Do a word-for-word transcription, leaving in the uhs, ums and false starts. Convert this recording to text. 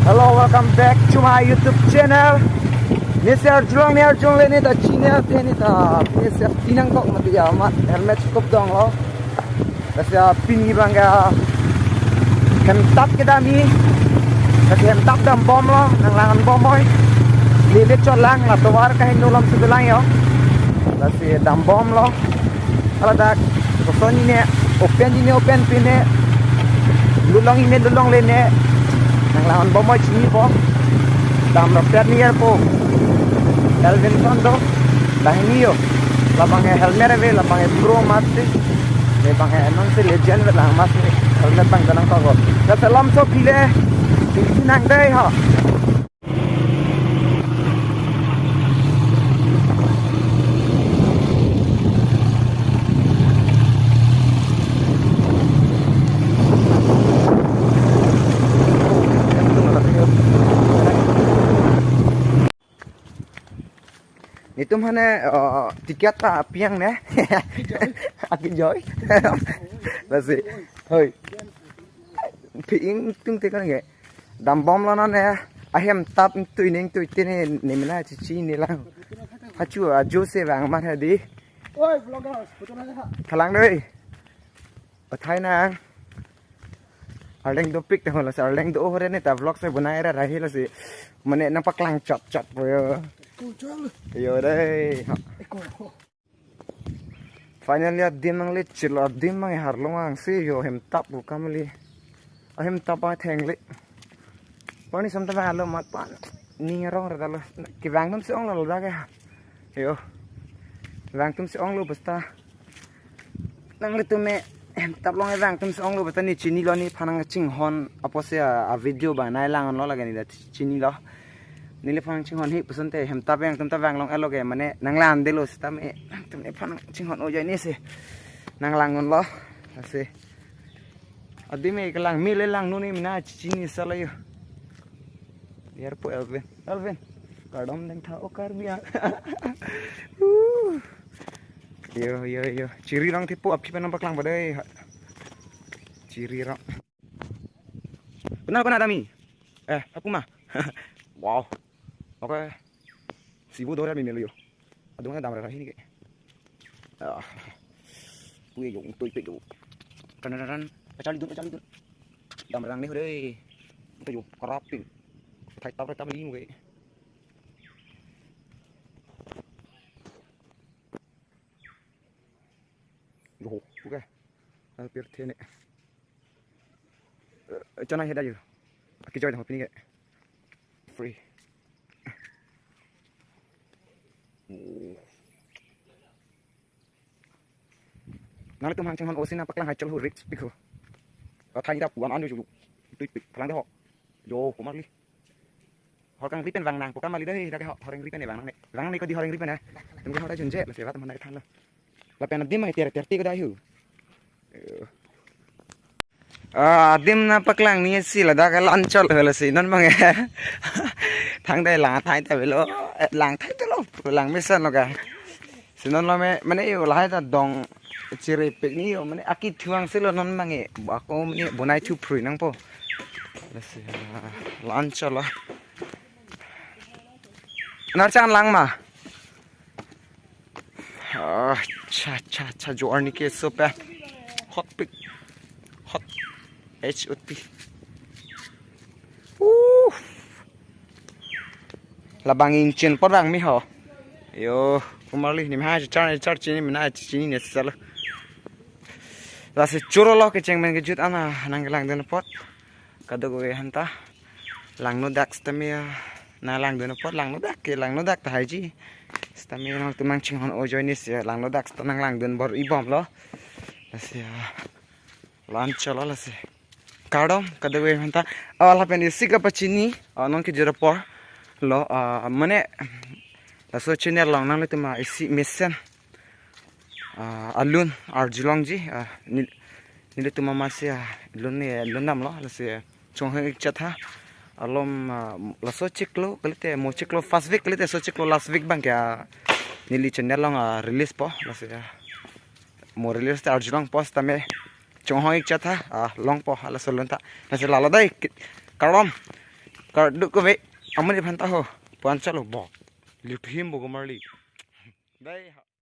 Hello, welcome back to my YouTube channel. Nesi arjulong ne arjulongle ne ta channel te ne ta nesi pinang kok mati ya ma helmet cukup dong lo. Kasi pini bang ya hem tap kedam ni. Kasi hem tap dam bom lo, nanglang bom oi. Lele chot lang la tovar kahingno alam si dolang yo. Kasi dam bom lo. Hala dak koson ne open ne open pine. Lulong ne lulongle ne. Nanglang bom oi chinipo. Dam rapet ni ya po. Elvin Sondo. Dah ini yo. Labang ya helmet ave, labang ya pro mati. Labang ya non si legend ave lang mas ni. Helmet bang janang togo. Kasi alam so pile. Pil nang dei ha. Netum hane, eh, ticket ta piang ne? Aki joy. Lasi. Hoi. Piing tung te kan ge. Dam bom lo non ne. Ahem tap tui ning tui te ne, ne mena chichi ne lang. Hachu ajo se bang man hadi. Oi, vloggers, photo na ha. Kalang doi. Pathai nang. Arleng dopik ta hola sa arleng do hore ne ta vlog se bunai ra rahi lo si. Mane nangpaklang chot chot po yo. Ko chol. Yo dei. Ha. Eko. Finally adim nangle chilo adim mang harlong ang si yo hem tap bu kamli. Ahem tap atheng le. Pani samta ba lo mat pan. Ning rong ra lo. Kevang tum si ong lo lo ba ke. Yo. Vang tum si ong lo basta. Nanglitum me hem tap long vang tum si ong lo basta ne chinilo, nephan nangchinghon apotsi a, a video banai lang lo lake ne ta chinilo. Neliphan chinghon hi puson te hem tap yang tum ta vang long elo ke mane nanglang delo sita me tum nephan chinghon ojoi ne si nanglang lo. Asi. Adim me kelang me le lang nu ne mena chini sala yo. Yar po Elvin. Elvin. Kardom deng tha o Karbi ang. Uh. Yo, yo, yo. Chiri rong tipo aphi pa nangpaklang ba dei. Chiri rong. Benar benar dami. Eh, aku mah. Wow. Oke. Sibu dora mi melu yo. Adung na dam ra hini ke. Ah. Pui yo, tui pe yo. Tan tan tan. Pachali dun, pachali dun. Dam rang ne hure. Pe yo, karapin. Thai tap re tam ni mu ke. Yo, oke. Al pirthe ne. Eh, chana heda yo. Aki joy dong pini ke. Free. Nanglitum hang chinghon osi nangpaklang hai chalo risk pik ho. Ka thai da puan an yo yo. Tui pik phalang de ho. Yo, komarli. Hor kangri pen vang nang, pu kamali dei, dak ho, hor kangri pen vang nang ne. Vang ne ko di hor kangri pen eh. Tum ke hor junje, lasi vat mana than lo. Lapen adim mai ter ter ti ko dai hu. Ah, adim nangpaklang ni si ladak la-an chot helo si non bang eh. Thang dei lang thai ta velo, eh, lang thai ta lo, lang mesen lo ka. Si non lo me, mane yo lahai ta dong chiri pik ni yo, mane aki thuang si lo non bang eh. Ako mane bonai thu phrui nangpo. Lasi, ah, la-an chot lo. Nar chan lang ma. Ah, cha cha cha journey ke so pa. Hot pik. Hot. H O T. Uh. Labang ingchin porang mi ho. Yo, komarli ni ha char char chini mina chini ne salo. Lasi choro lo kecheng men kejut ana nanglang dun apot. Kadokave aphanta. Langno dak stamia. Nanglang dun apot langno dak ke langno dak ta haiji. Stamia nangtum nangchinghon ojoi ne si langno dak sta nanglang dun bor-i bom lo. Lasi ya. La-an chot lo lasi. Kardom, kadokave aphanta. Awal hapen isi kapachini, ah, non kejut apor lo, ah, mane, laso channel along nanglitum isi mesen. Ah, alun arjulongji, ah, nel-, nelitum amatsi, ah, lun ne, lun dam lo, lasi chonghong ik chat ha. Alom, ah, laso chiklo, kalite mo chiklo first week, kalite so chiklo last week bang ke, ah, neli channel along, ah, release po, lasi, ah, mo release ta arjulong po sitame chonghong ik chat ha, ah, longpo, hala solun ta. Lasi lalo dei, ki-, kardom. Karduk kove. Amonit aphan ta ho. Puan chalo bo. Lithim bo komarli. Dai ha.